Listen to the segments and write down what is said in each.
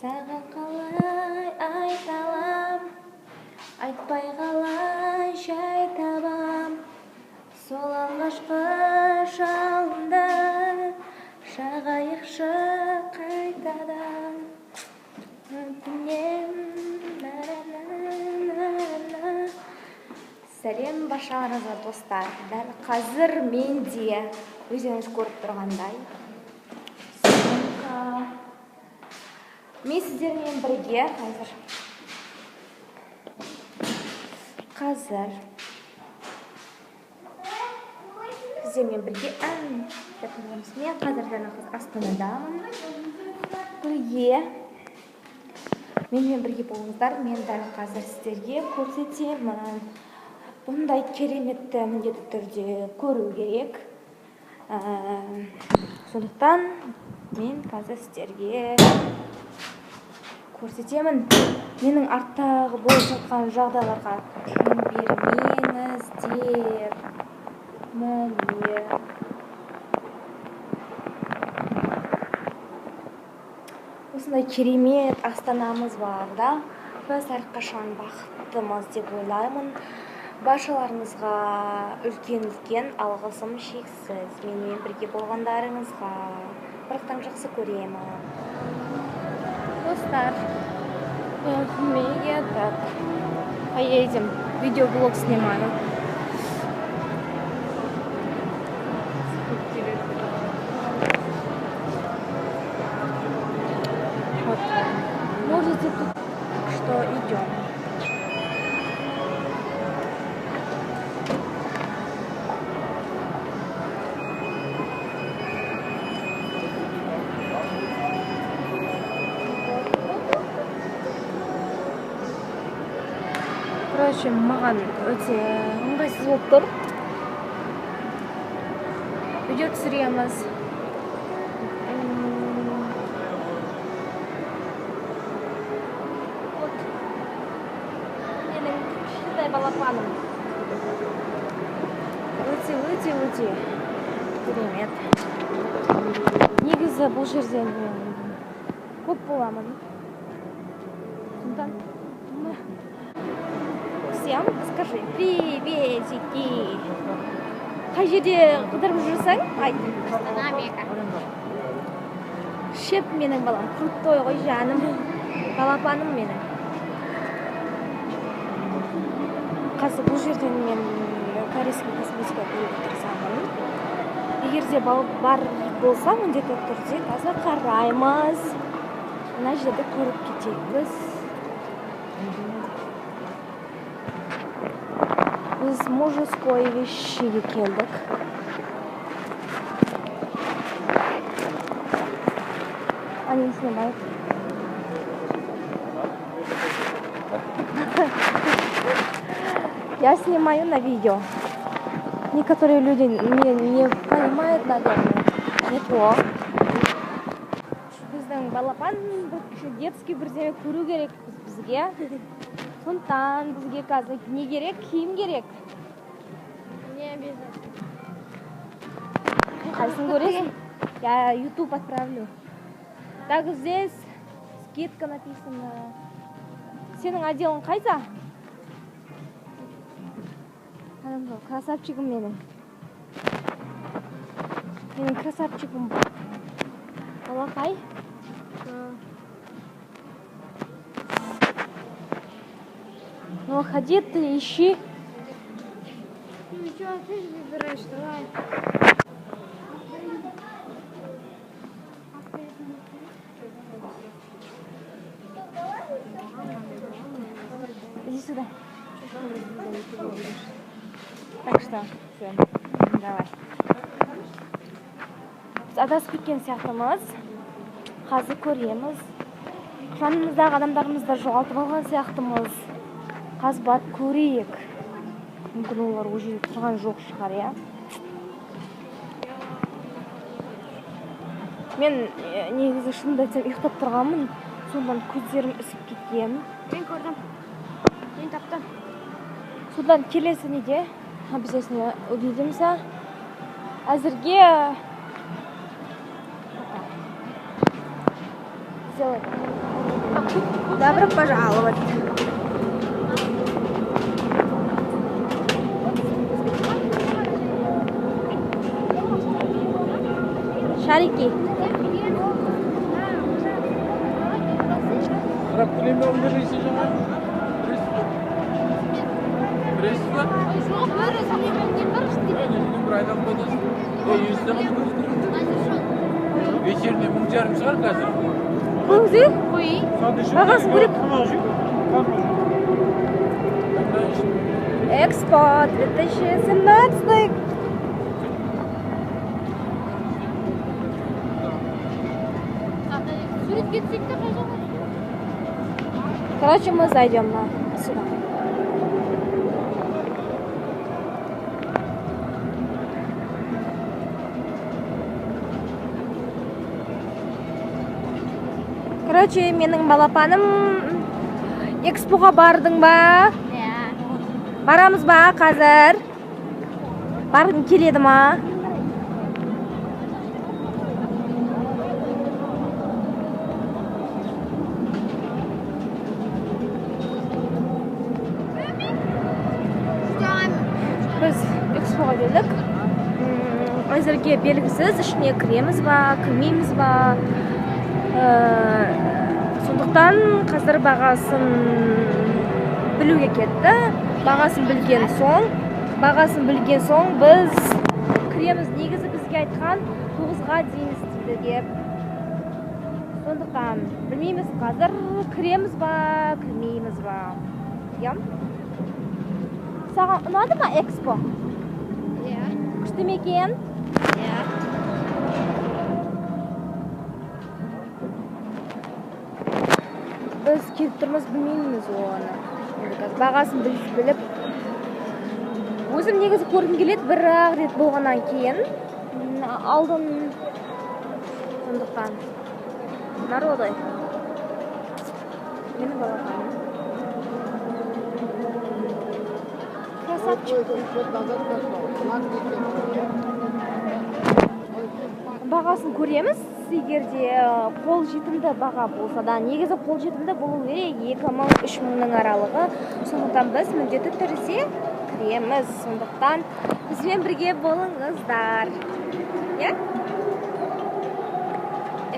Саған қалай айталам, айтпай қалай жай табам. Сол алғашқы жалынды жағайықшы қайтадан. Өтінем. Сәлем баршаларыңызға, достар. Дәл қазір менде өздеріңіз көріп тұрғандай сумка. Мен сіздермен бірге қазір сіздермен бірге ән. Мен қазір дәл қазір Астанадамын. Бірге менімен бірге болыңыздар. Мен дәл қазір сіздерге көрсетемін. Бұндай кереметті міндетті түрде көру керек. Сондықтан мен қазір сіздерге көрсетемін. Менің арттағы болып жатқан жағдайларға мән бермеңіздер. Міне. Осындай керемет Астанамыз бар да. Біз әрқашан бақыттымыз деп ойлаймын. Баршаларыңызға үлкен-үлкен алғысым шексіз. Менімен бірге болғандарыңызға бірақтан жақсы көремін. Достар, так, поедем. Видеоблог снимаю. Вот. Можете тут, что идем. Короче, маған өте ыңғайсыз болып тұр. Видео түсіреміз. Вот. Менің кішкентай балапаным. Өте керемет. Негізі бұл жерде мен көп боламын. Сондықтан всем скажи приветики. Қай жерде қыдырып жүрсің? Айт. Астана Мека. Шеп менің балам, крутой ғой жаным. Балапаным менің. Қазір бұл жерден мен корейский косметика көруге тырысамын. Егер де бар болса, міндетті түрде қазір қараймыз. Мына жерді көріп кетейік біз. Біз мужской вещиге келдік. Они снимают. Я снимаю на видео. Некоторые люди меня не понимают, наверное. Не то. Біздің балапан детский бірдеме көру керек бізге. Сондықтан бізге қазір не керек? Киім керек. Не обязательно. Қайсысын көресің? Я YouTube отправлю. Так, здесь скидка написана. Сенің отделың қайда? Красавчигім менің. Менің красавчигім. Балақай. Ну, ходи ты, ищи. Ну что, ты же выбираешь, давай. Иди сюда. Так что, все, давай. Біз адасып кеткен сияқтымыз. Қазір көреміз. Жанымыздағы адамдарымызды жоғалтып алған сияқтымыз. Қазір барып көрейік. Мүмкін олар ол жерде тұрған жоқ шығар, иә? Мен негізі шынымды айтсам ұйықтап тұрғанмын. Сондан көздерім ісіп кеткен. Мен көрдім. Мен таптым. Содан келесі неде? Обязательно увидимся. Әзірге пока. Сделай. Добро пожаловать. Шарики. Вечерний 1500 шығар қазір. Көңізі? Бағасын көріп. Экспо 2017. Короче, мы зайдем на сюда. Короче, менің балапаным Экспоға бардың ба? Иә. Барамыз ба қазір? Барғың келеді ма? Біз Экспоға келдік. Әзірге белгісіз, ішіне кіреміз ба, кірмейміз ба? Сондықтан қазір бағасын білуге кетті. Бағасын білген соң біз кіреміз. Негізі бізге айтқан 9-ға дейін істейді деп. Сондықтан білмейміз қазір кіреміз ба, кірмейміз ба. Иә? Саған ұнады ма Экспо? Иә. Күшті ме екен? Иә. Біз келіп тұрмыз, білмейміз оны. Бағасын біліп. Өзім негізі көргім келеді, бір-ақ рет болғаннан кейін алдым. Сондықтан народы. Менің балапаным. Красавчик. Бағасын көреміз. Егер де қолжетімді баға болса да, негізі қолжетімді болу керек 2000-3000-ның аралығы. Сондықтан біз міндетті түрде кіреміз. Сондықтан бізбен бірге болыңыздар. Иә?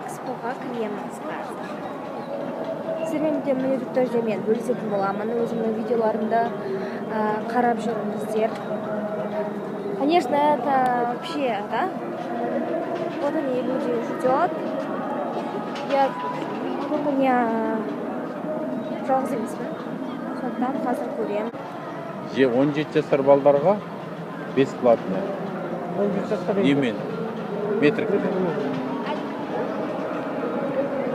Экспоға кіреміз қазір. Сіздермен де міндетті түрде мен бөлісетін боламын. Өзімнің видеоларымды қарап жүріңіздер. Конечно, это вообще, да? Вот они, люди ждет. Я вот у меня жалғыз емеспін. Сондықтан қазір көремін. 17 жасар балдарға бесплатно. 17 жасқа дейін. Немен? Метрикамен.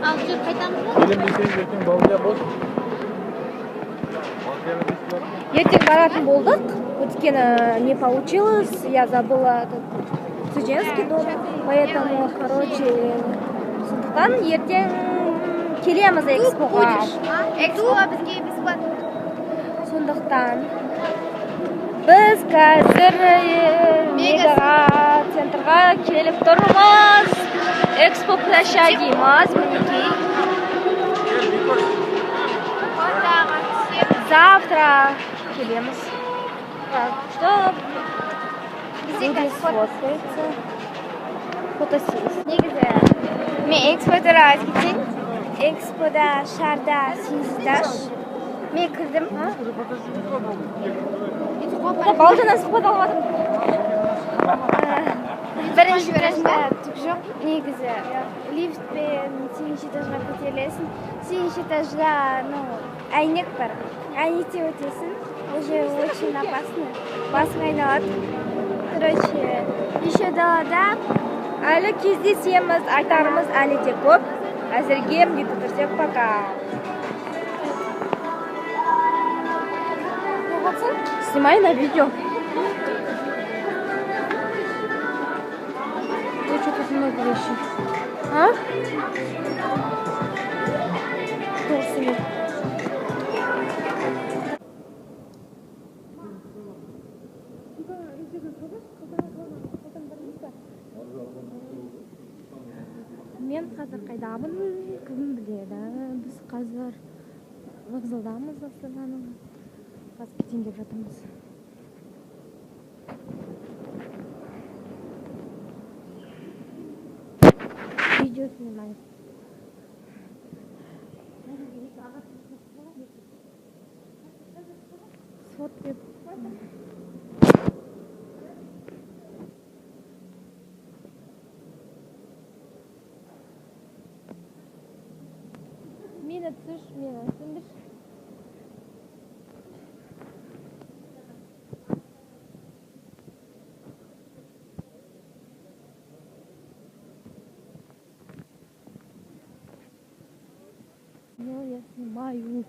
Ал жүр қайтамыз ба? Келем десеңіз ертең Балдия бос. Ертең баратын болдық. Өйткені не получилось, я забыла этот студенческий дом, поэтому, короче, сондықтан ертең келеміз Экспоға. Экспо бізге бесплатно. Сондықтан біз қазір Мегаға, центрға келіп тұрмыз. Экспо площадимыз, мінекей. Завтра келеміз. Что? Люди сфоткаются. Фотосессия. Негізі мен Экспо туралы айтып кетейін. Экспода шарда 8 этаж. Мен кірдім. Балжаннан сұхбат алып жатырмын. Бірінші этажда түк жоқ. Негізі лифтпен 8 этажға көтерілесің. 8 этажда, ну, әйнек бар. Әйнекте өтесің. Уже очень опасно. Басың айналады. Короче, еще далада әлі кездесеміз, айтарымыз әлі де көп. Әзірге міндетті түрде пока. Снимай на видео. Ой, что тут много вещей. А? Торсами. Мен қазір қайдамын, кім біледі. Біз қазір Вокзалдамыз Астананың. Қазір кетейін деп жатырмыз. Видео снимаю. Сфоткай. Мені түсірші, мені түсіндірші. Ну, я снимаю.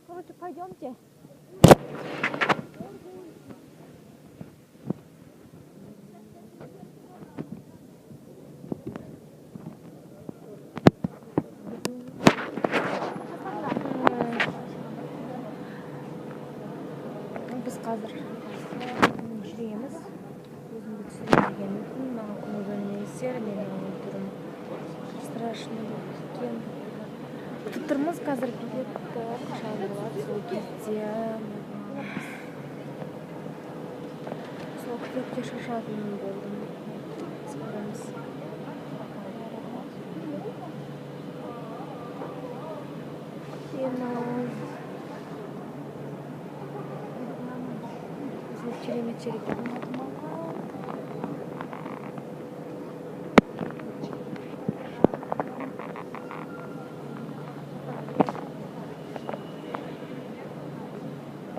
Короче, пойдемте. Біз қазір жүреміз. Өзімді түсірейін дегенмін. Маған көңіл бөлмеңіздер, менің түрім страшный болып кеткен. Күтіп тұрмыз қазір билетті қашан болады, сол кезде сол күтіп шаршадым болдым. Көреміз. Күтеміз. Керемет жер екен.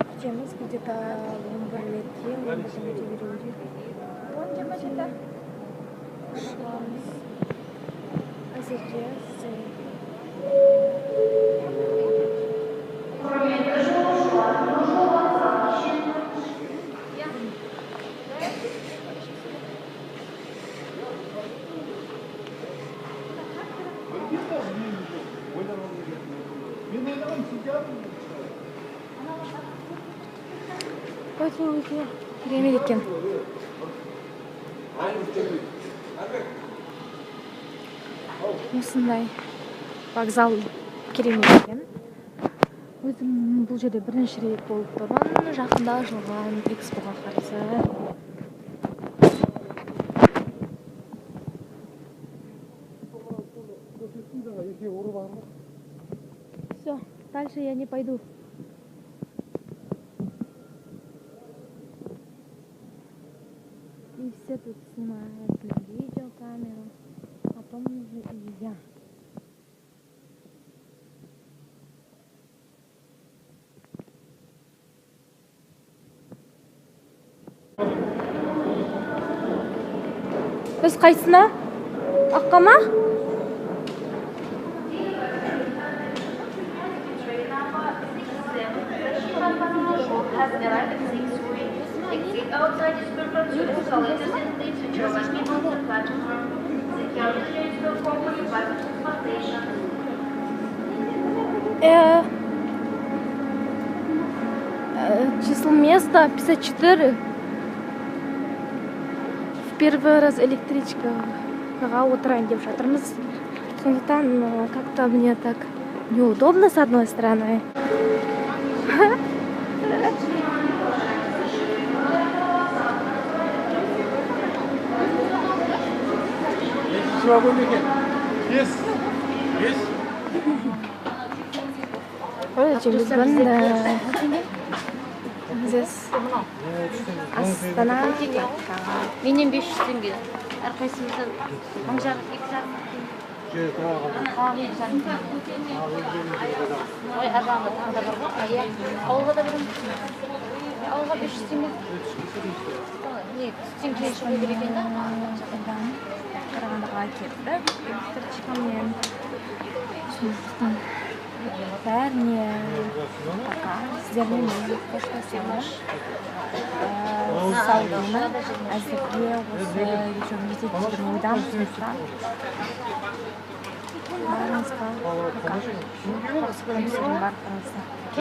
Күтеміз где-то 11-летке, 11-ден өте беруде. 10:27. Шығамыз. Әзірге сіздер. Өте-өте керемет екен. Осындай вокзал керемет екен. Өзім бұл жерде бірінші рет болып тұрмын. Жақында ашылған экспоға қарсы. Все, дальше я не пойду. И все тут снимают на видеокамеру, потом уже и я. Біз қайсына? Аққа ма? Число места 54. В первый раз электричкаға отырайын деп жатырмыз. Сондықтан как-то мне так неудобно с одной стороны. Нешінші вагон екен? 5. 5. Короче, біз здесь Астана. Менен 500 теңге. Әрқайсымыздан 1500, 2,5 теңге. Ой, ар жағында тағы да бар ғой. Ауылға да барамыз. Ауылға 500 теңге. Не, түстен кейін шығу керек екен да. Қарағандыға кеттік электричкамен. Сондықтан бәріне пока. Сіздермен мен қоштасамын. Сау болыңдар. Әзірге осы видеоны жетеді деген ойдамын. Сондықтан бәріңізге пока. Жақсы көремін барлықтарыңызды.